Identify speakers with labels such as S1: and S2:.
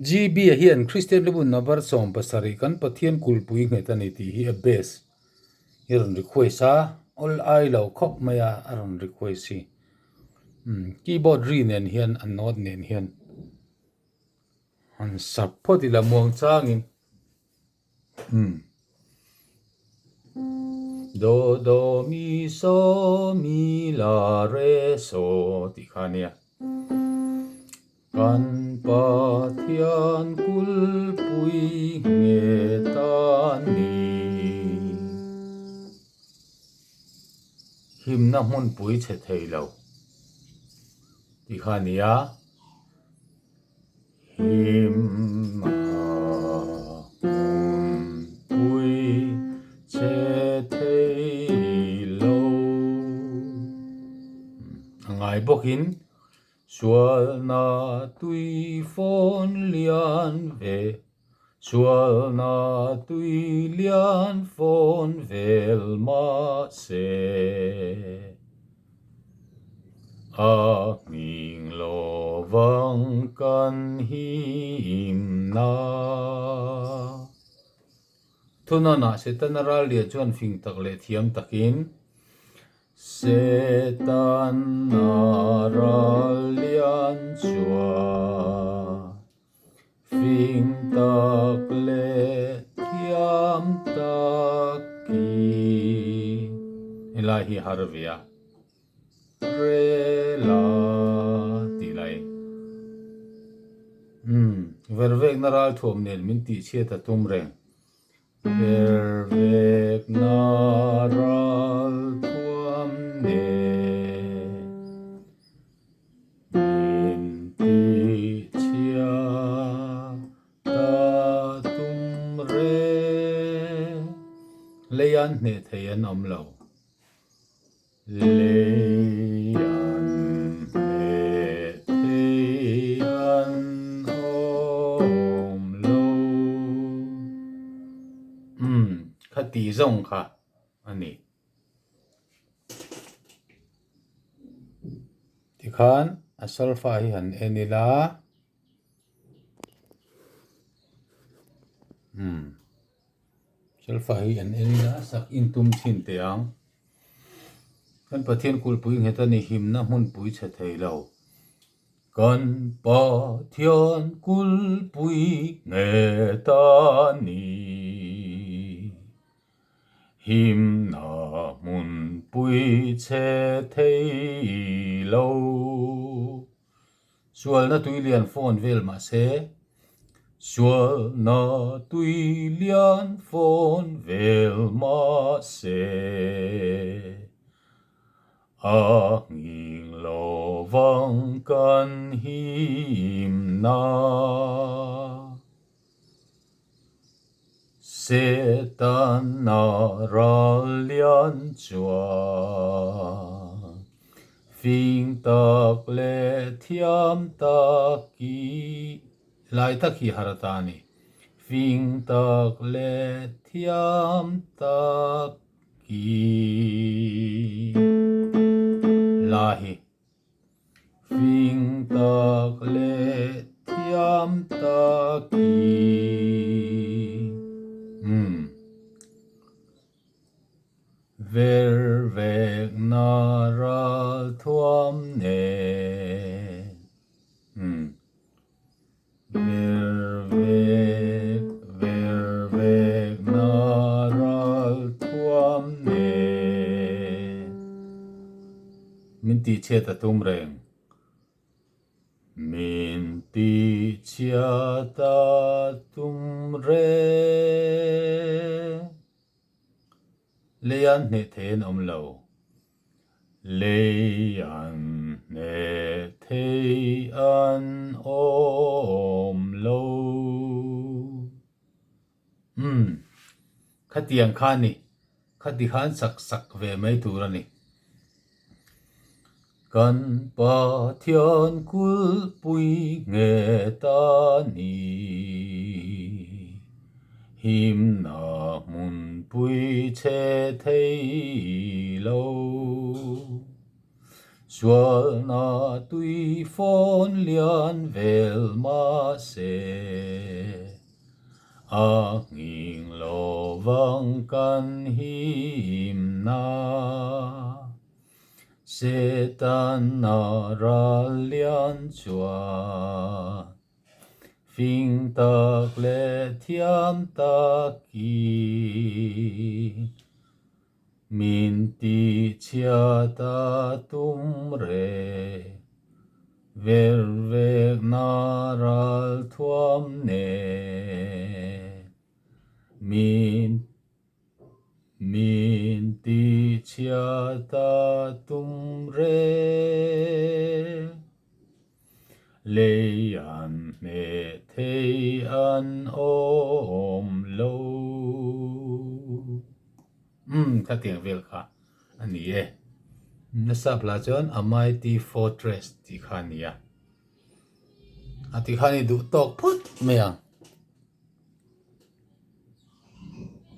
S1: GB-a hian Kristian Hlubun Number 70 kan Pathian kulhpui nghet a ni tih hi a base hi a rawn request a, awl ai lo khawp mai a a rawn request hi. Umm keyboard ri nen hian a note nen hian han sap phawt ila muang changin. Umm Do do mi so mi la re so tih kha a nia. Kan Pathian kulpui nge ta ni? Himna hmunpui chhe thei lo tih kha a nia. Him a hmunpui che thei lo. A ngai bawkin sualna tui fawn lian ve, sualna tui lian fawn vel mahse. A hming lovang kan him na. Thunanah Setana ral lian chuan fing tak leh thiam takin Setana ral lian chuan fing tak leh thiam takin helai hi har ve a. Re la tih lai. Umm, vervekna ral thuam nen min tih chhiat a tum reng. Vervekna ral thuam nen min tih chhiat a tum reng. Leian hneh thei an awm lo. Lei an hneh thei an awm lo. Umm, kha tih zawng kha a ni. Tikhan a solfa hi han en ila. Umm. Solfa hi an en ila sak intum thin teh ang. Kan Pathian kulhpui nghet a ni himna hmunpui chhe thei lo. Kan Pathian kulhpui nghet a ni himna hmunpui chhe thei lo. Sualna tui lian phone vel mah se, Sualna tui lian phone vel mah se, A nghing lo vang kan himna. Setana ral lian chuan fing tak leh thiam tak i lai tak hi har ata a ni. Fing tak leh thiam tak i la hi. Fing tak leh thiam tak i umm ver vek na ral thuam nen umm Ver vek ver vek na ral thuam nen. Min tihchhiat a tum reng. Min tihchhiat a tum reng. Lei an hneh thei an awm lo. Lei an hneh thei an awm lo. Umm, khatiang kha a ni. Khati khan sak sak ve mai tur a ni. Kan Pathian kulhpui nge ta ni? Himna hmunpui chhe thei lo. Sualna tui fawn lian vel mahse, a nghing lovang kan himna. Setana ral lian chuan fing tak leh thiam takin Min ti chhiat a tum re, ver vek na ral thuam ne. Min min ti chhiat a tum re, lei an hmeh thei an awm lo. Umm khatiang vel kha a ni e. Nasa hla chuan A Mighty Fortress tih kha a ni a. A ti khan i duh tawk phawt mai ang.